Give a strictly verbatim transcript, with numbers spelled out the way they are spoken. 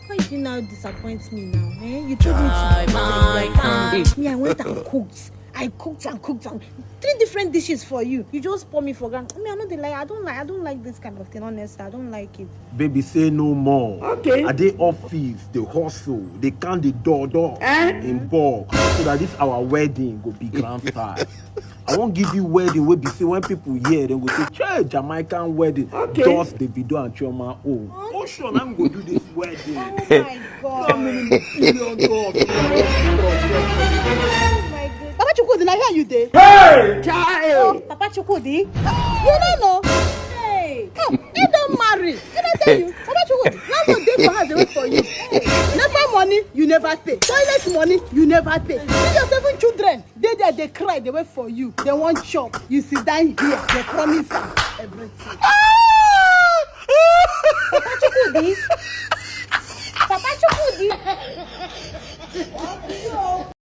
Why did you now disappoint me now? Eh? You told me to. Me, I went and cooked. I cooked and cooked and three different dishes for you. You just pour me for granted. Me, I know they like. I don't like. I don't like this kind of thing. Honestly, I don't like it. Baby, say no more. Okay. I dey office, the hustle, they count the door door in bulk, so that this our wedding go be grand style. I won't give you wedding wey be say when people hear dem go say, "Chey, Jamaican wedding." Okay. Just Davido and Chioma own. Ocean, I'm go do this wedding. Oh my God. Million dollars. Oh my God. Papa Chukwudi, na here you dey? Hey! Child! Papa Chukwudi, you no know? Hey, he don marry. Can I tell you? Papa Chukwudi, landlord dey for house dey wait for you. Hey, nepa money, you never pay. Toilet money, you never pay. See your seven children dey there dey cry dey wait for you. Dem wan chop. You sit down here dey promise am everything. Papa Chukwudi, Papa Chukwudi.